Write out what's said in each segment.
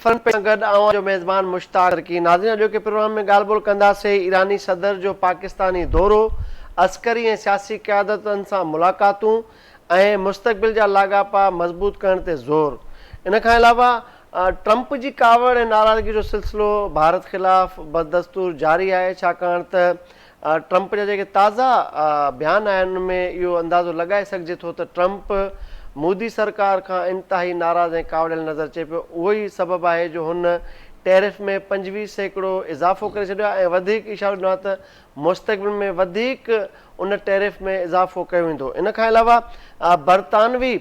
Front page سان گڏ اوهان جو ميزبان مشتاق سرڪي. ناظرين اڄوڪي پروگرام ۾ ڳالهه ٻولهه ڪنداسين ايراني صدر جو پاڪستاني دورو، عسڪري ۽ سياسي قيادتن سان ملاقاتون ۽ مستقبل جا لاڳاپا مضبوط ڪرڻ تي زور. ان کان علاوه ٽرمپ جي ڪاوڙ ۽ ناراضگي جو سلسلو ڀارت خلاف بدستور جاري آهي ڇاڪاڻ ته ٽرمپ جا جيڪي تازا بيان آهن ان ۾ اهو اندازو لڳائي سگهجي ٿو ته ٽرمپ مودي سرڪار کان انتهائي ناراض ۽ ڪاوڙيل نظر اچي پيو اهو ئي سبب آهي جو هن ٽيرف ۾ 25% اضافو ڪري ڇڏيو آهي ۽ وڌيڪ اشارو ڏنو آهي ته مستقبل ۾ وڌيڪ ان ٽيرف ۾ اضافو ڪيو ويندو ان کان علاوه برطانوي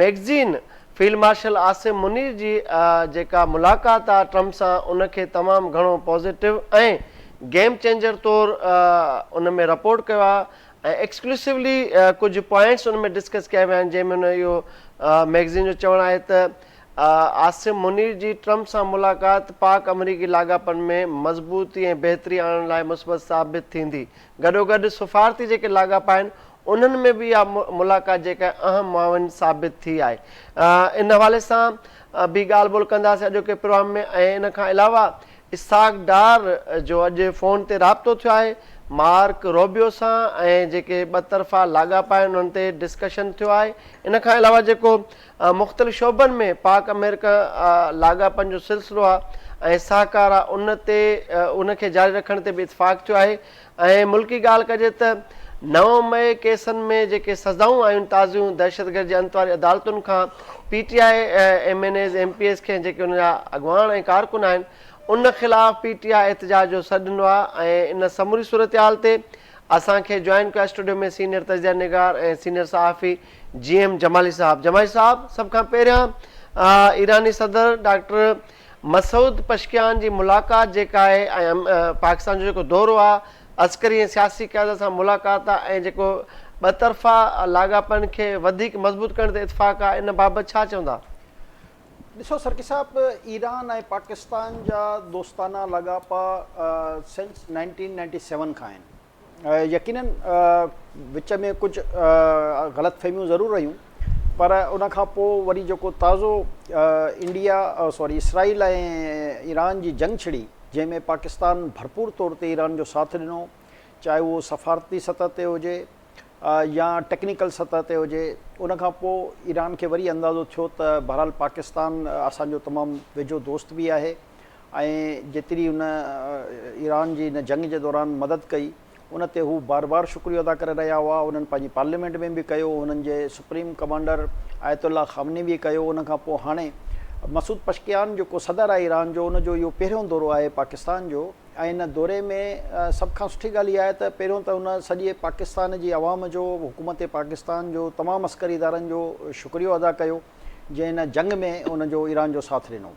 magazine field marshal Asim Munir جي جيڪا ملاقات آ ٽرمپ سان ان کي تمام گهڻو پازيٽو ۽ گيم چينجر طور ان ۾ رپورٽ ڪيو آ ۽ ايڪسڪلوسولي ڪجهه پوائنٽس ان ۾ ڊسڪس ڪيا ويا آهن جنهن ۾ ان اهو ميگزين جو چوڻ آهي ته عاصم منير جي ٽرمپ سان ملاقات پاڪ آمريڪي لاڳاپن ۾ مضبوطي ۽ بهتري آڻڻ لاء مثبت ثابت ٿيندي گڏوگڏ سفارتي جيڪي لاڳاپا آهن انهن ۾ به اها ملاقات جيڪا اهم معاون ثابت ٿي آهي ان حوالي سان به ڳالهه ٻولهه ڪنداسين اڄوڪي پروگرام ۾ ۽ ان کان علاوه اسحاق ڊار جو اڄ فون تي رابطو ٿيو آهي مارڪ روبيو سان ۽ جيڪي ٻه طرفا لاڳاپا آهن انهن تي ڊسڪشن ٿيو آهي ان کان علاوه جيڪو مختلف شعبن ۾ پاڪ آمريڪا لاڳاپن جو سلسلو آهي ۽ سهڪار آهي ان تي ان کي جاري رکڻ تي به اتفاق ٿيو آهي ۽ ملڪي ڳالهه ڪجي ته 9 مئي ڪيسن ۾ جيڪي سزائون آيون تازيون دهشتگرد جي انت واري عدالتن کان P T I M N As M P As کي جيڪي ان جا اڳواڻ ۽ ڪارڪن آهن ان خلاف پي ٽي آء احتجاج جو سڏ ڏنو آهي ۽ ان سموري صورتحال تي اسان کي جوائن ڪيو آهي اسٽوڊيو ۾ سينيئر تجزيه نگار ۽ سينيئر صحافي جي ايم جمالي صاحب. جمالي صاحب سڀ کان پهريان ايراني صدر ڊاڪٽر مسعود پشڪيان جي ملاقات جيڪا آهي ۽ پاڪستان جو جيڪو دورو آهي عسڪري ۽ سياسي قيادت سان ملاقات آهي ۽ جيڪو ٻطرفا لاڳاپن کي وڌيڪ مضبوط ڪرڻ تي اتفاق آهي ان بابت ڇا چوندا؟ ڏسو سرڪي صاحب ايران ۽ پاڪستان جا دوستانا لاڳاپا سنس نائنٽين نائنٽي سيون کان آهن. يقينن وچ ۾ ڪجهه غلط فهميون ضرور رهيون پر ان کان پوء وري جيڪو تازو انڊيا سوري اسرائيل ۽ ايران جي جنگ ڇڙي جنهن ۾ پاڪستان ڀرپور طور تي ايران جو ساٿ ڏنو چاهي اهو سفارتي سطح تي هجي يا ٽيڪنيڪل سطح تي هجي ان کان پوء ايران کي وري اندازو ٿيو ته بهرحال پاڪستان اسان جو تمام ويجهو دوست به آهي ۽ جيتري هن ايران جي هن جنگ جي دوران مدد ڪئي ان تي هو بار بار شڪريو ادا ڪري رهيا هئا انهن پنهنجي پارليامينٽ ۾ به ڪيو انهن جي سپريم ڪمانڊر آيت الله خامني به ڪيو ان کان پوء هاڻي مسعود پشڪيان جيڪو صدر آهي ايران جو ان جو اهو پهريون دورو آهي پاڪستان جو ۽ ان دوري ۾ سڀ کان سٺي ڳالهه اها آهي ته پهريون ته هن سڄي پاڪستان جي عوام جو حڪومت پاڪستان جو تمام عسڪري ادارن جو شڪريو ادا ڪيو جنهن هن جنگ ۾ ان جو ايران جو ساٿ ڏنو.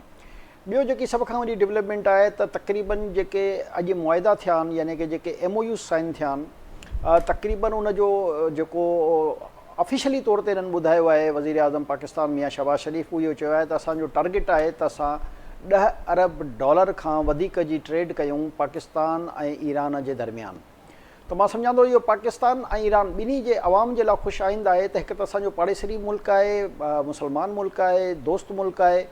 ٻيو جيڪي سڀ کان وڏي ڊولپمينٽ آهي ته تقريبن جيڪي اڄ معاهدا ٿيا آهن يعني ڪي جيڪي ايم او يوز سائن ٿيا آهن تقريبن ان جو جيڪو آفيشلي طور تي انهن ٻڌايو آهي وزير اعظم پاڪستان ميان شهباز شريف اهو چيو آهي ته اسان جو ٽارگيٽ آهي ته اسان 10 ارب ڊالر کان وڌيڪ جي ٽريڊ ڪيون پاڪستان ۽ ايران جي درميان. ته مان سمجهان ٿو اهو پاڪستان ۽ ايران ٻنهي جي عوام جي لاء خوش آئند آهي ته هڪ ته اسان جو پاڙيسري ملڪ آهي، مسلمان ملڪ آهي، دوست ملڪ آهي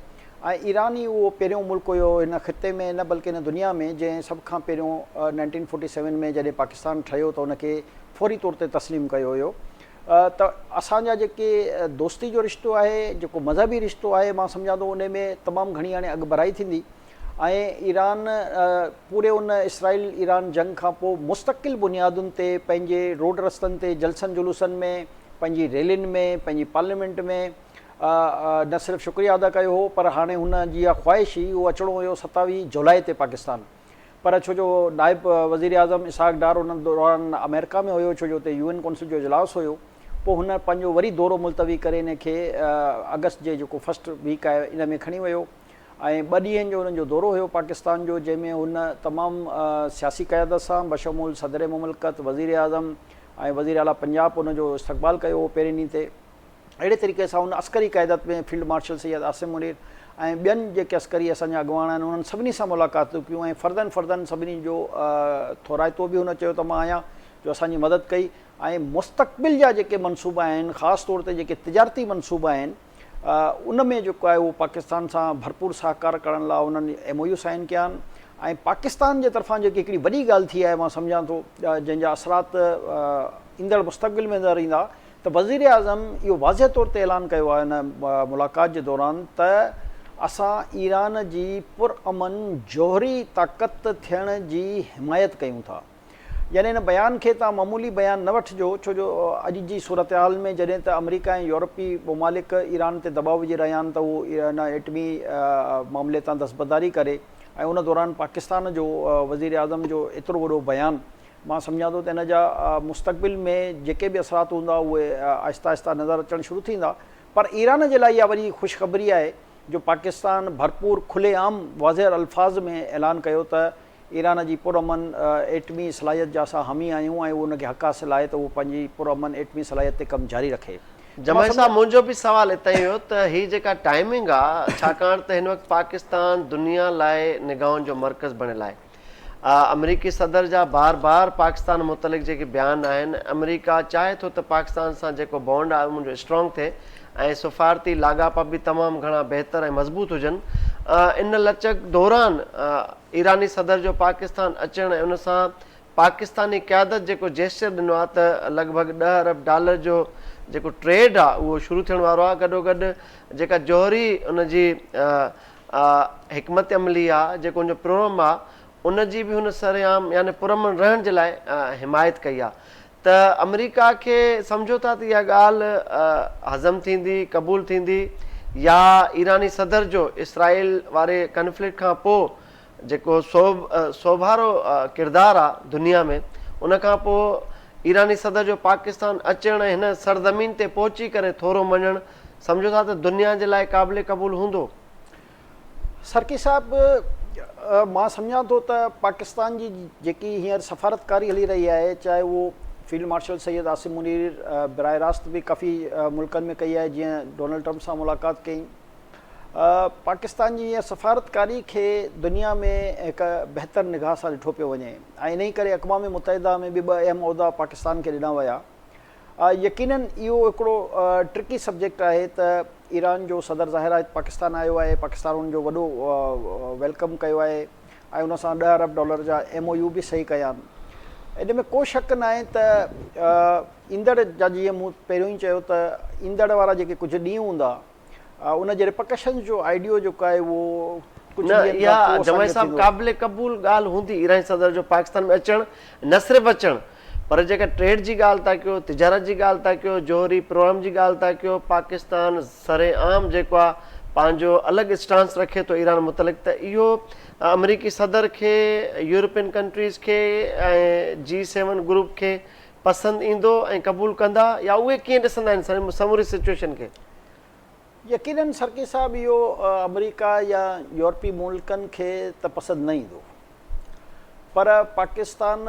۽ ايران ئي اهو پهريون ملڪ هيو هن خطي ۾ نه بلڪه هن دنيا ۾ جنهن سڀ کان پهريون نائنٽين فورٽي سيون ۾ جڏهن پاڪستان ٺهيو ته ان کي فوري طور تي تسليم ڪيو هيو ته اسان جا جيڪي دوستي جو رشتو آهي جيڪو مذهبي رشتو آهي مان سمجهان ٿو ان ۾ تمام گهڻي هاڻي اڳڀرائي ٿيندي. ۽ ايران پوري ان اسرائيل ايران جنگ کان پوء مستقل بنيادن تي پنهنجي روڊ رستن تي جلسن جلوسن ۾ پنهنجي ريلين ۾ پنهنجي پارليامينٽ ۾ نه صرف شڪريه ادا ڪيو هو پر هاڻي هن جي اها خواهش هئي اهو اچڻو هيو 27 جولاء تي پاڪستان پر ڇو جو نائب وزيراعظم اسحاق ڊار ان دوران آمريڪا ۾ هيو ڇو جو اتي يو اين ڪونسل جو اجلاس هيو پوء هن پنهنجو وري دورو ملتوي ڪري ان کي آگسٽ جي جيڪو فرسٽ ويڪ آهي ان ۾ کڻي ويو ۽ ٻه ڏينهن جو انهن جو دورو هيو پاڪستان جو جنهن ۾ هن تمام سياسي قيادت سان بشمول صدر مملڪت، وزيراعظم ۽ وزيراعليٰ پنجاب ان جو استقبال ڪيو هو پهرين ڏينهن تي اهڙي طريقي سان هن عسڪري قيادت ۾ فيلڊ مارشل سيد عاصم منير ۽ ٻين جيڪي عسڪري اسان جا اڳواڻ آهن انهن سڀني سان ملاقاتون ڪيون ۽ فردن فردن سڀني جو ٿورائتو به هن چيو ته مان آهيان جو اسان جي مدد ڪئي ۽ مستقبل جا جيڪي منصوبا آهن خاص طور تي جيڪي تجارتي منصوبا آهن. ان ۾ جيڪو آهي اهو پاڪستان سان ڀرپور سهڪار ڪرڻ لاء انهن ايم او يو سائن ڪيا آهن ۽ پاڪستان جي طرفان جيڪي هڪڙي وڏي ڳالهه ٿي آهي مان سمجهان ٿو جنهن جا اثرات ايندڙ مستقبل ۾ نظر ايندا ته وزيراعظم اهو واضح طور تي اعلان ڪيو آهي ان ملاقات جي دوران ته اسان ايران جي پرامن جوهري طاقت ٿيڻ جي حمايت ڪيون ٿا. يعني ان بيان کي توهان معمولي بيان نه وٺجو ڇو جو اڄ جي صورتحال ۾ جڏهن ته آمريڪا ۽ يورپي ممالڪ ايران تي دٻاء وجهي رهيا آهن ته هو ان ايٽمي معاملي تان دستبرداري ڪري ۽ ان دوران پاڪستان جو وزيراعظم جو ايترو وڏو بيان مان سمجهان ٿو ته ان جا مستقبل ۾ جيڪي به اثرات هوندا اهي آهسته آهسته نظر اچڻ شروع ٿيندا پر ايران جي لاء اها وڏي خوشخبري آهي جو پاڪستان ڀرپور کلي عام واضح الفاظ ۾ اعلان ڪيو ته ايران جي پرامن ايٽمي صلاحيت جا اسان حامي آهيون ۽ ان کي حق حاصل آهي ته اهو پنهنجي پرامن ايٽمي صلاحيت تي ڪم جاري رکي. جمعي صاحب منهنجو به سوال اتان ئي هيو ته هي جيڪا ٽائمنگ آ ڇاڪاڻ ته هن وقت پاڪستان دنيا لاء نگاهن جو مرڪز بڻيل آهي آمريڪي صدر جا بار بار پاڪستان متعلق جيڪي بيان آهن آمريڪا چاهي ٿو ته پاڪستان سان جيڪو بانڊ آهي ان جو اسٽرانگ ٿئي ۽ سفارتي لاڳاپا به تمام گهڻا بهتر ۽ مضبوط هجن ان لچڪ دوران ايراني صدر جو پاڪستان اچڻ ۽ ان سان پاڪستاني قيادت جيڪو جيسچر ڏنو آهي ته لڳ ڀڳ ڏهه ارب ڊالر جو جيڪو ٽريڊ آهي اهو شروع ٿيڻ وارو آهي گڏوگڏ جيڪا جوهري ان جي حڪمت عملي آهي جيڪو ان جو پروگرام آهي ان جي به هن سرعام يعني پرامن رهڻ جي لاء حمايت ڪئي آهي ته آمريڪا کي سمجهو ٿا ته اها ڳالهه هضم ٿيندي، قبول ٿيندي يا ايراني صدر جو اسرائيل واري ڪنفلڪٽ کان پوء جيڪو سوڀارو ڪردار آ دنيا ۾ ان کان پوء ايراني صدر جو پاڪستان اچڻ ۽ هن سرزمين تي پهچي ڪري ٿورو مڃڻ سمجهو ٿا ته دنيا جي لاء قابل قبول هوندو؟ سرڪي صاحب مان سمجهان ٿو ته پاڪستان جي جيڪي هينئر سفارتڪاري هلي رهي آهي چاهي اهو فيلڊ مارشل سيد عاصم منير براهه راست به ڪافي ملڪن ۾ ڪئي آهي جيئن ڊونلڊ ٽرمپ سان ملاقات ڪئي پاڪستان جي هينئر سفارتڪاري کي دنيا ۾ هڪ بهتر نگاهه سان ڏٺو پيو وڃي ۽ انهي ڪري اقوام متحده ۾ به ٻه اهم عهدا پاڪستان کي ڏنا ويا يقينن اهو هڪڙو ٽرڪي سبجيڪٽ آهي ته ايران جو صدر ظاهر آهي پاڪستان آيو آهي پاڪستان ان جو وڏو welcome ڪيو آهي ۽ ان سان ڏهه ارب ڊالر جا ايم او يو به صحيح ڪيا آهن ان ۾ ڪو شڪ ناهي ته ايندڙ جا جيئن مون پهريون ئي چيو ته ايندڙ وارا جيڪي ڪجهه ڏينهن هوندا ان جي ريپرڪشنز جو آئيڊيو جيڪو آهي اهو ڪجهه نه ڏينهن کان اها پوء اسان جمعي کي صاحب ٿيندو. قابل قبول ڳالهه هوندي ايراني صدر جو پاڪستان ۾ اچڻ نه صرف اچڻ پر جيڪا ٽريڊ جي ڳالهه ٿا ڪيو تجارت جي ڳالهه ٿا ڪيو جوهري پروگرام جي ڳالهه ٿا ڪيو پاڪستان سرعام جيڪو آهي پنهنجو الڳ اسٽانس رکي ٿو ايران متعلق ته اهو آمريڪي صدر کي يورپين ڪنٽريز کي ۽ جي سيون گروپ کي پسند ايندو ۽ قبول ڪندا يا اهي ڪيئن ڏسندا آهن سموري سچويشن کي؟ يقينن سرڪي صاحب اهو آمريڪا يا يورپي ملڪن کي ته پسند نه ايندو پر پاڪستان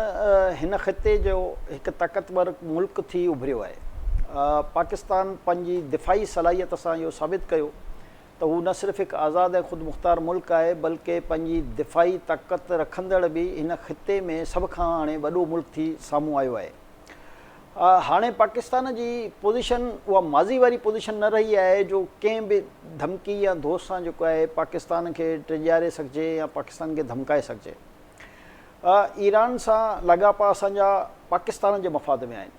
هن خطي جو هڪ طاقتور ملڪ ٿي اڀريو آهي. پاڪستان پنهنجي دفاعي صلاحيت سان اهو ثابت ڪيو ته هو نه صرف هڪ آزاد ۽ خودمختار ملڪ آهي بلڪه پنهنجي دفاعي طاقت رکندڙ به هن خطي ۾ سڀ کان هاڻي وڏو ملڪ ٿي سامهون آيو آهي. هاڻي پاڪستان جي پوزيشن اها ماضي واري پوزيشن نه رهي آهي جو ڪنهن به ڌمڪي يا ڌوس سان جيڪو آهي پاڪستان کي ڊيڄاري سگهجي يا پاڪستان کي ڌمڪائي سگهجي. ايران سان لاڳاپا اسان جا پاڪستان جي مفاد ۾ آهن.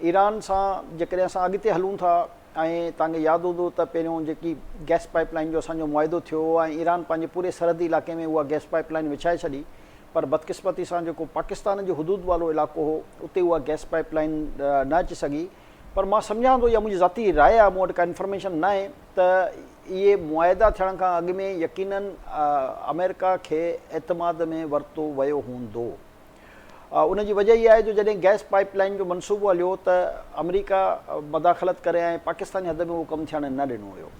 ايران سان جيڪڏهن اسان اڳتي هلون ٿا ۽ توهان کي ياد هوندو ته پهريون جيڪي گئس پائپ لائن جو اسان جو معاهدو ٿيو هو ۽ ايران پنهنجي پوري سرحدي علائقي ۾ اها گئس پائپ لائن وڇائي ڇڏي پر بدقسمتي سان جيڪو پاڪستان جي حدود وارو علائقو هو اتي اها گئس پائپ لائن نه اچي سگهي پر مان سمجهان ٿو اها منهنجي ذاتي راء آهي مون وٽ ڪا انفارميشن ناهي ته اهي معاهدا ٿيڻ کان اڳ ۾ يقينن آمريڪا کي اعتماد ۾ ورتو ويو هوندو ان جي وجه اها آهي جو جڏهن گئس پائپ لائن جو منصوبو هليو ته آمريڪا مداخلت ڪري ۽ پاڪستاني حد ۾ اهو ڪم ٿيڻ نه ڏنو ويو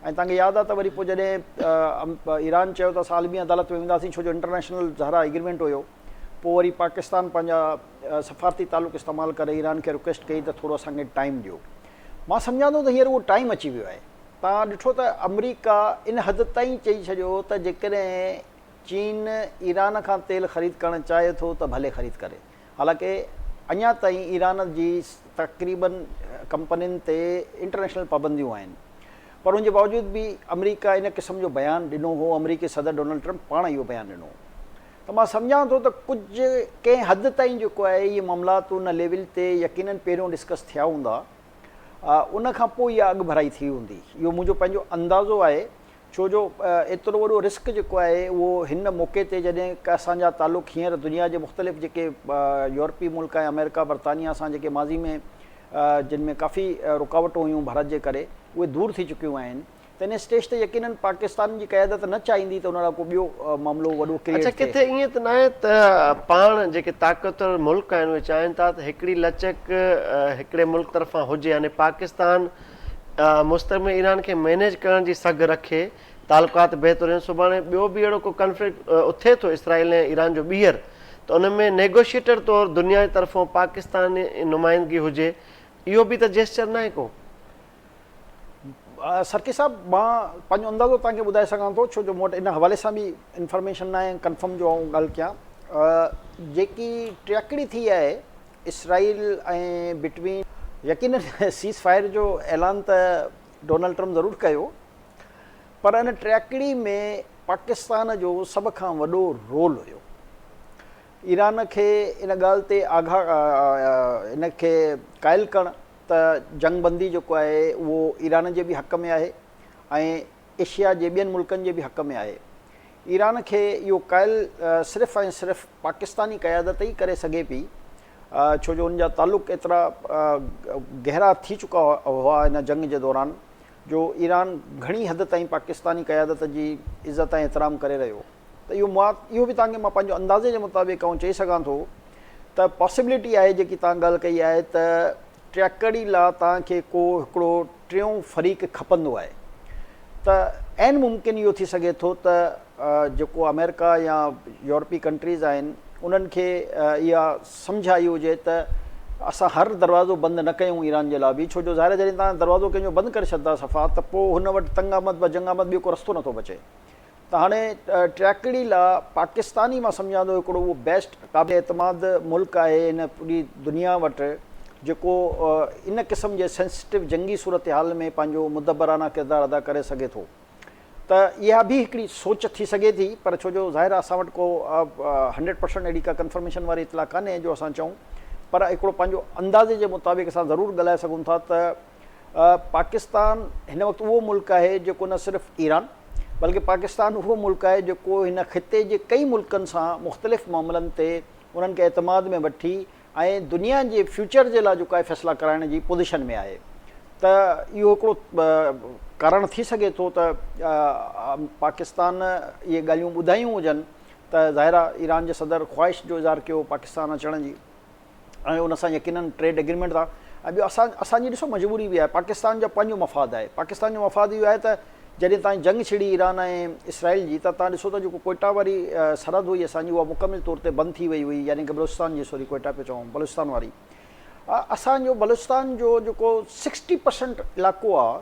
۽ توهان کي ياد آهي ته وري پوء جڏهن ايران چيو ته اسان عالمي عدالت ۾ وينداسين ڇو جو انٽرنيشنل ظاهر آهي ايگريمينٽ هيو پوء وري پاڪستان پنهنجا سفارتي تعلق استعمال ڪري ايران کي رڪويسٽ ڪئي ته ٿورو اسان کي ٽائيم ڏيو مان سمجهان ٿو ته هينئر اهو ٽائيم اچي ويو آهي توهان ڏٺو ته آمريڪا ان حد تائين چئي ڇڏيو ته جيڪڏهن چين ايران کان تيل خريد ڪرڻ چاهي ٿو ته ڀلي خريد ڪري حالانڪه اڃا تائين ايران جي تقريبن ڪمپنين تي انٽرنيشنل پابنديون آهن. پر ان جي باوجود به آمريڪا ان قسم جو بيان ڏنو هو، آمريڪي صدر ڊونلڊ ٽرمپ پاڻ اهو بيان ڏنو هو ته مان سمجهان ٿو ته ڪجهه ڪنهن حد تائين جيڪو آهي اهي معاملات ان ليول تي يقينن پهريون ڊسڪس ٿيا هوندا ان کان پوء اها اڳڀرائي ٿي هوندي. اهو منهنجو پنهنجو اندازو آهي ڇو جو ايترو وڏو رسڪ جيڪو آهي اهو هن موقعي تي جڏهن اسان جا تعلق هينئر دنيا جي مختلف جيڪي يورپي ملڪ ۽ آمريڪا برطانيا سان جيڪي ماضي ۾ جن ۾ ڪافي رڪاوٽون هيون ڀارت جي ڪري اهي دور ٿي چڪيون آهن ته ان اسٽيج تي يقينن پاڪستان جي قيادت نه چاهيندي ته ان لاء ڪو ٻيو معاملو وڏو اڇا ڪريئيٽ ٿئي. ڪٿي ائين ته ناهي ته پاڻ جيڪي طاقتور ملڪ آهن اهي چاهين ٿا ته هڪڙي لچڪ هڪڙي ملڪ طرفان هجي يعني پاڪستان مستقبل ۾ ايران کي مينيج ڪرڻ جي سگهه رکي، تعلقات بهتر هجن، سڀاڻي ٻيو به اهڙو ڪو ڪنفلڪٽ اٿي ٿو اسرائيل ۽ ايران جو ٻيهر ته ان ۾ نيگوشيٽر طور دنيا جي طرفون پاڪستاني نمائندگي هجي، اهو به ته جيسچر ناهي ڪو. سرڪي صاحب مان پنهنجو اندازو توهان کي ٻڌائي سگهان ٿو ڇو جو مون وٽ ان حوالي سان به انفارميشن ناهي ڪنفرم جو آئون ڳالهه ڪيان جيڪي ٽياڪڙي ٿي آهي اسرائيل ۽ بٽوين يقينن سيز فائر جو اعلان ته ڊونلڊ ٽرمپ ضرور ڪيو پر ان ٽياڪڙي ۾ پاڪستان جو سڀ کان وڏو رول هيو. ايران کي ان ڳالهه تي آگاهه ان کي قائل ڪرڻ ته جنگ بندي جيڪو آهي اهو ايران جي به حق ۾ آهي ۽ ايشيا جي ٻين ملڪن جي به حق ۾ آهي. ايران کي اهو قائل صرف ۽ صرف پاڪستاني قيادت ئي ڪري سگهي پئي ڇو جو ان جا تعلق ايترا گهرا ٿي چڪا هئا ان جنگ جي دوران جو ايران گهڻي حد تائين پاڪستاني قيادت جي عزت ۽ احترام ڪري رهيو ته اهو اهو به توهان کي مان پنهنجو اندازي جي مطابق آئون چئي سگهان ٿو ته پاسيبلٽي آهي جيڪي توهان ڳالهه ڪئي آهي ته ٽياڪڙي لا توهان کي ڪو هڪڙو ٽيون فريق کپندو آهي ته عين ممڪن اهو ٿي سگهي ٿو ته جيڪو آمريڪا يا يورپي ڪنٽريز آهن انهن کي اها سمجهه آئي هجي ته اسان هر دروازو بند نه ڪيون ايران جي لا به ڇو جو ظاهر آهي جڏهن توهان دروازو ڪنهن جو بند ڪري ڇڏندا صفا ته پوء هن وٽ تنگ آمد بجنگ آمد ٻيو ڪو رستو نٿو بچي. ته هاڻي ٽياڪڙي لا پاڪستان ئي مان سمجهان ٿو هڪڙو اهو بيسٽ قابل اعتماد ملڪ آهي هن پوري دنيا وٽ جيڪو ان قسم جي سينسٽو جنگي صورتحال ۾ پنهنجو مدبرانه ڪردار ادا ڪري سگهي ٿو ته اها به هڪڙي سوچ ٿي سگهي ٿي پر ڇو جو ظاهر آهي اسان وٽ ڪو هنڊريڊ پرسنٽ اهڙي ڪا ڪنفرميشن واري اطلاع ڪانهي جو اسان چئون پر هڪڙو پنهنجو اندازي جي مطابق اسان ضرور ڳالهائي سگهون ٿا ته پاڪستان هن وقت اهو ملڪ آهي جيڪو نه صرف ايران بلڪه پاڪستان اهو ملڪ آهي جيڪو هن خطي جي ڪئي ملڪن سان مختلف معاملن تي انهن کي اعتماد ۾ وٺي ۽ دنيا جي فيوچر جي لاء جيڪو آهي فيصلا ڪرائڻ جي پوزيشن ۾ آهي ته اهو هڪڙو ڪارڻ ٿي سگهي ٿو ته پاڪستان اهي ڳالهيون ٻڌايون هجن ته ظاهر آهي ايران جي صدر خواهش جو اظهار ڪيو پاڪستان اچڻ جي ۽ ان سان يقينن ٽريڊ ايگريمينٽ تان ۽ ٻيو اسان اسان جي ڏسو مجبوري به آهي پاڪستان جو پنهنجو مفاد آهي پاڪستان جو مفاد اهو آهي ته جڏهن تائين جنگ ڇڙي ايران ۽ اسرائيل جي ته تان ڏسو ته جيڪو ڪوئٽا واري سرحد هئي اسان جي اها مڪمل طور تي بند ٿي وئي هئي يعني ڪه بلوچستان جي سوري ڪوئٽا پيو چوان بلوچستان واري اسان جو بلوچستان جو جيڪو سڪسٽي پرسنٽ علاقو آهي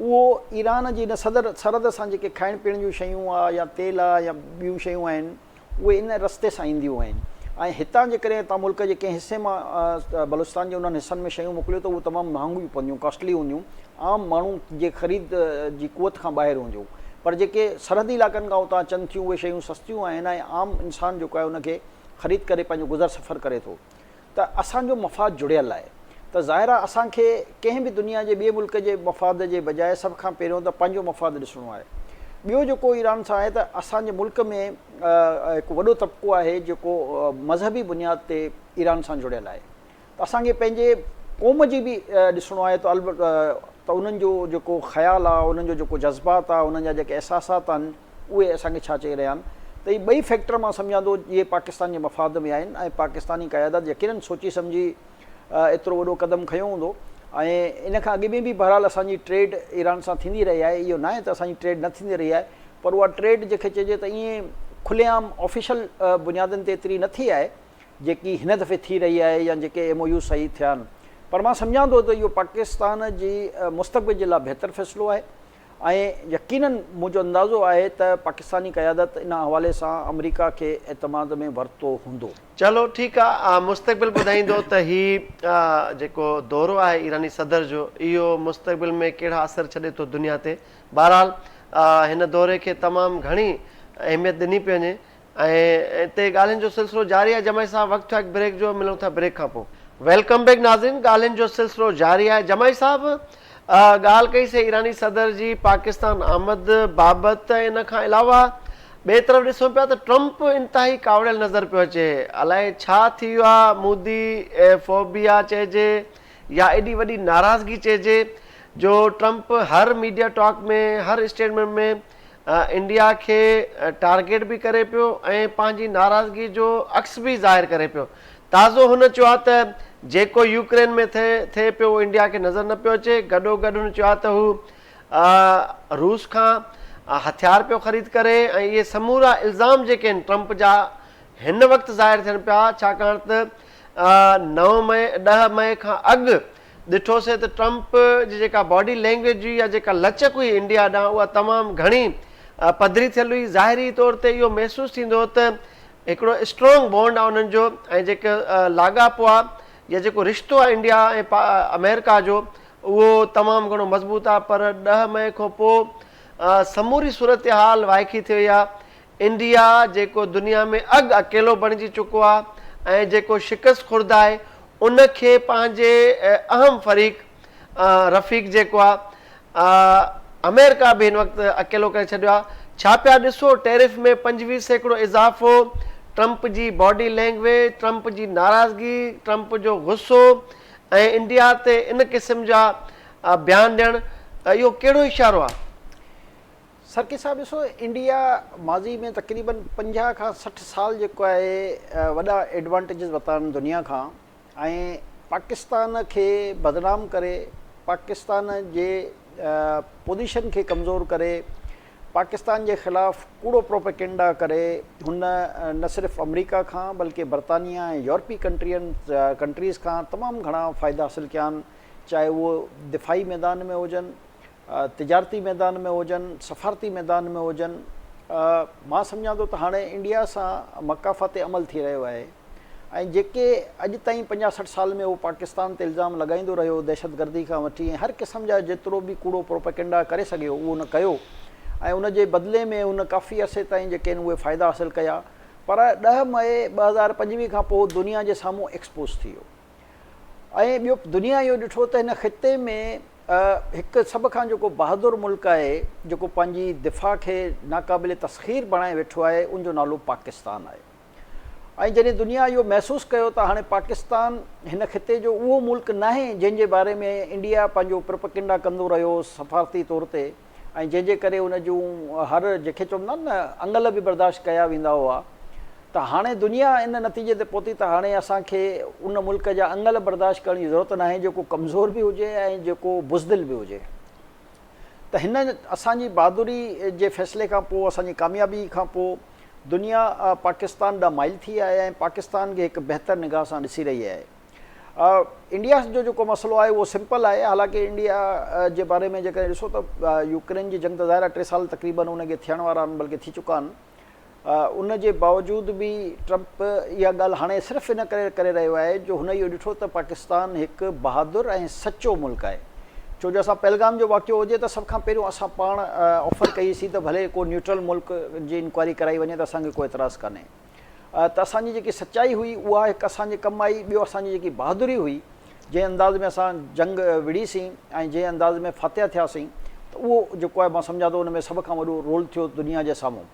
اهو ايران جي ان صدر سرحد سان جيڪي کائڻ پيئڻ جون شيون آهي يا تيل آهي يا ٻيون شيون آهن اهي ان رستي سان اينديون آهن ۽ هتان جيڪڏهن توهان ملڪ جي ڪنهن حصي مان بلوچستان جي انهن حصن ۾ شيون موڪليو ته اهي تمام مهانگيون پونديون ڪاسٽلي هونديون عام ماڻهو جي خريد جي قوت کان ٻاهر هونديون پر جيڪي سرحدي علائقن کان اتان اچن ٿيون اهي شيون سستيون آهن ۽ عام انسان جيڪو آهي ان کي خريد ڪري پنهنجو گذر سفر ڪري ٿو. ته اسان جو مفاد جڙيل آهي ته ظاهر آهي اسان کي ڪنهن به دنيا جي ٻئي ملڪ جي مفاد جي بجاء سڀ کان پهريون ته پنهنجو مفاد ڏسڻو آهي. ٻيو جيڪو ايران سان آهي ته اسان جي ملڪ ۾ هڪ وڏو طبقو آهي جيڪو مذهبي بنياد تي ايران سان جڙيل آهي ته اسان کي پنهنجي قوم جي به ڏسڻو آهي ته ته انهن جو جيڪو خيال آهي انهن جو جيڪو جذبات آهي انهن جا جيڪي احساسات آهن اهي اسان کي ڇا چئي رهيا آهن ته هي ٻئي فيڪٽر مان سمجهان ٿو اهي پاڪستان جي مفاد ۾ آهن ۽ پاڪستاني قيادت يقينن سوچي سمجهي ايترو وڏو قدم کنيو هوندو ۽ ان کان اڳ ۾ به بهرحال اسان جي ٽريڊ ايران سان ٿيندي رهي آهي اهو ناهي ته اسان جي ٽريڊ نه ٿيندي رهي آهي پر اها ٽريڊ جنهن کي چئجي ته ائين کلي عام آفيشل بنيادن تي ايتري نه ٿي آهي جيڪي هن دفعي ٿي رهي آهي يا جيڪي ايم او يو صحيح ٿيا آهن پر مان سمجهان ٿو ته اهو پاڪستان جي مستقبل جي لاء بهتر فيصلو آهي. ۽ يقينن منهنجو اندازو آهي ته پاڪستاني قيادت ان حوالي سان آمريڪا کي اعتماد ۾ ورتو هوندو. چلو ٺيڪ آ مستقبل ٻڌائيندو ته هي جيڪو دورو آهي ايراني صدر جو اهو مستقبل ۾ ڪهڙا اثر ڇڏي ٿو دنيا تي بهرحال هن دوري کي تمام گهڻي اهميت ڏني پئي وڃي ۽ اتي ڳالهين جو سلسلو جاري آهي جمعي صاحب وقت ٿيو آهي هڪ بريڪ جو ملون ٿا بريڪ کان پوء. Welcome back ناظرين ڳالهين جو سلسلو جاري آهي جمعي صاحب ڳالهه ڪئي سي ايراني صدر جي پاڪستان آمد بابت ۽ ان کان علاوه ٻئي طرف ڏسون پيا ته ٽرمپ انتهائي ڪاوڙيل نظر پيو اچي الائي ڇا ٿي ويو آهي مودي فوبيا چئجي يا ايڏي وڏي ناراضگي چئجي جو ٽرمپ هر ميڊيا ٽاڪ ۾ هر اسٽيٽمينٽ ۾ انڊيا کي ٽارگيٽ به ڪري پيو ۽ پنهنجي ناراضگي جو عڪس به ظاهر ڪري پيو. تازو هن چيو آهي ته جيڪو يوڪرين ۾ ٿئي پيو اهو انڊيا کي نظر نه پيو اچي، گڏوگڏ هن چيو آهي ته هو روس کان هٿيار پيو خريد ڪري ۽ اهي سمورا الزام جيڪي آهن ٽرمپ جا هن وقت ظاهر ٿين پيا ڇاڪاڻ ته نو مئي ڏهه مئي کان اڳ ڏٺوسي ته ٽرمپ جي جيڪا باڊي لينگويج هئي يا جيڪا لچڪ هئي انڊيا ڏانهن اها تمام گهڻي پڌري ٿيل هئي ظاهري طور تي اهو محسوس ٿيندو هو ته هڪڙو اسٽرانگ بانڊ آهي انهن جو ۽ جيڪو لاڳاپو آهي يا جيڪو رشتو آهي انڊيا ۽ آمريڪا جو اهو تمام گهڻو مضبوط آهي پر ڏهه مئي کان پوء سموري صورتحال وائکي ٿي وئي آهي انڊيا جيڪو دنيا ۾ اڳ اڪيلو بڻجي چڪو آهي ۽ جيڪو شڪست خورده آهي ان کي پنهنجي اهم فريق رفيق جيڪو آهي آمريڪا به هن وقت اڪيلو ڪري ڇڏيو آهي ڇا پيا ڏسو ٽيرف ۾ 25% اضافو ٽرمپ جي باڊي لينگويج ٽرمپ جي ناراضگي ٽرمپ جو غصو ۽ انڊيا تي ان قسم جا بيان ڏيڻ اهو ڪهڙو اشارو آهي؟ سرڪي صاحب ڏسو انڊيا ماضي ۾ تقريبن 50 کان 60 سال جيڪو آهي وڏا ايڊوانٽيجز ورتا آهن دنيا کان ۽ پاڪستان کي بدنام ڪري پاڪستان جي پوزيشن کي ڪمزور ڪري پاڪستان جي خلاف ڪوڙو پروپيگنڊا ڪري هن نه صرف آمريڪا کان بلڪه برطانيا ۽ يورپي ڪنٽرين ڪنٽريز کان تمام گهڻا فائدا حاصل ڪيا آهن چاهي اهو دفاعي ميدان ۾ هجن تجارتي ميدان ۾ هجن، سفارتي ميدان ۾ هجن، مان سمجهان ٿو ته هاڻي انڊيا سان مڪافات عمل ٿي رهيو آهي ۽ جيڪي اڄ تائين پنجاهه 60 سال ۾ هو پاڪستان تي الزام لڳائيندو رهيو دهشتگردي کان وٺي ۽ هر قسم جا جيترو به ڪوڙو پروپيگنڊا ڪري سگهيو اهو هن ڪيو ۽ ان جي بدلي ۾ هن ڪافي عرصي تائين جيڪي آهن اهي فائدا حاصل ڪيا پر 10 مئي 2025 کان پوء دنيا جي سامهون ايڪسپوز ٿي ويو. ۽ ٻيو دنيا اهو ڏٺو ته هن خطي ۾ هڪ سڀ کان جيڪو بهادر ملڪ آهي جيڪو پنهنجي دفاع کي ناقابل تسخير بڻائي ويٺو آهي ان جو نالو پاڪستان آهي ۽ جڏهن دنيا اهو محسوس ڪيو ته هاڻي پاڪستان هن خطي جو اهو ملڪ ناهي جنهن جي باري ۾ انڊيا پنهنجو پروپيگنڊا ڪندو رهيو سفارتي طور تي ۽ جنهن جي ڪري ان جون هر جنهن کي چوندا آهن نه انگل به برداشت ڪيا ويندا هئا ته هاڻي دنيا ان نتيجي تي پهتي ته هاڻي اسان کي ان ملڪ جا انگل برداشت ڪرڻ جي ضرورت ناهي جيڪو ڪمزور به هجي ۽ جيڪو بزدل به هجي ته هن اسان جي بهادري جي فيصلي کان پوء اسان جي ڪاميابي کان پوء دنيا پاڪستان ڏانهن مائل ٿي آهي ۽ پاڪستان کي هڪ بهتر نگاهه سان ڏسي رهي آهي. انڊيا جو جيڪو مسئلو آهي اهو سمپل آهي حالانڪه انڊيا جي باري ۾ جيڪڏهن ڏسو ته يوڪرين جي جنگ ته ظاهر آهي ٽي سال تقريبن ان کي ٿيڻ وارا آهن بلڪه ٿي چڪا آهن ان جي باوجود به ٽرمپ اها ڳالهه هاڻي صرف ان ڪري ڪري رهيو آهي جو هن اهو ڏٺو ته پاڪستان هڪ بهادر ۽ سچو ملڪ آهي ڇو جو اسان پهلگام جو واقعو هجي ته سڀ کان پهريون اسان پاڻ آفر ڪئي سي ته ڀلي ڪو نيوٽرل ملڪ جي انڪوائري ڪرائي وڃي ته اسان کي ڪو اعتراض ڪانهي ته اسان جي جيڪي سچائي هئي اها هڪ اسان جي ڪم آئي، ٻيو اسان جي جيڪي بهادري هئي، جنهن انداز ۾ اسان جنگ وڙهي سين ۽ جنهن انداز ۾ فاتح ٿياسين ته اهو جيڪو آهي مان سمجهان ٿو ان ۾ سڀ کان وڏو رول ٿيو دنيا جي سامهون.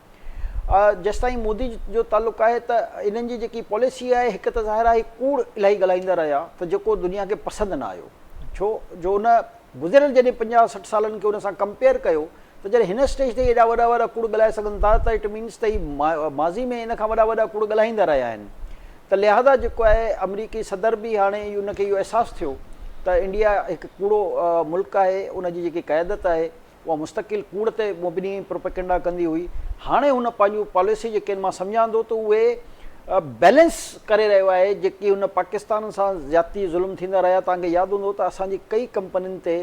جيستائين مودي جو تعلق آهي ته انهن جي جيڪي پاليسي آهي هڪ ته ظاهر آهي ڪوڙ الاهي ڳالهائيندا رهيا ته جيڪو دنيا کي پسند نه آيو ڇو جو ان گذريل جڏهن 50 60 سالن کي ان سان ڪمپيئر ڪيو ته جڏهن هن اسٽيج تي ايڏا وڏا وڏا ڪوڙ ڳالهائي سگهن ٿا ته it means ته هي ماضي ۾ ان کان وڏا وڏا ڪوڙ ڳالهائيندا رهيا آهن ته لهذا جيڪو آهي آمريڪي صدر به هاڻي ان کي اهو احساس ٿيو ته انڊيا هڪ ڪوڙو ملڪ آهي ان جي جيڪي قيادت آهي اها مستقل ڪوڙ تي مبني پروپيگنڊا ڪندي هئي هاڻي هن پنهنجون پاليسي جيڪي آهن مان سمجهان ٿو ته اهي بيلنس ڪري رهيو آهي جيڪي هن پاڪستان سان زيادتي ظلم ٿيندا رهيا توهان کي ياد هوندو ته اسان جي ڪئي ڪمپنين تي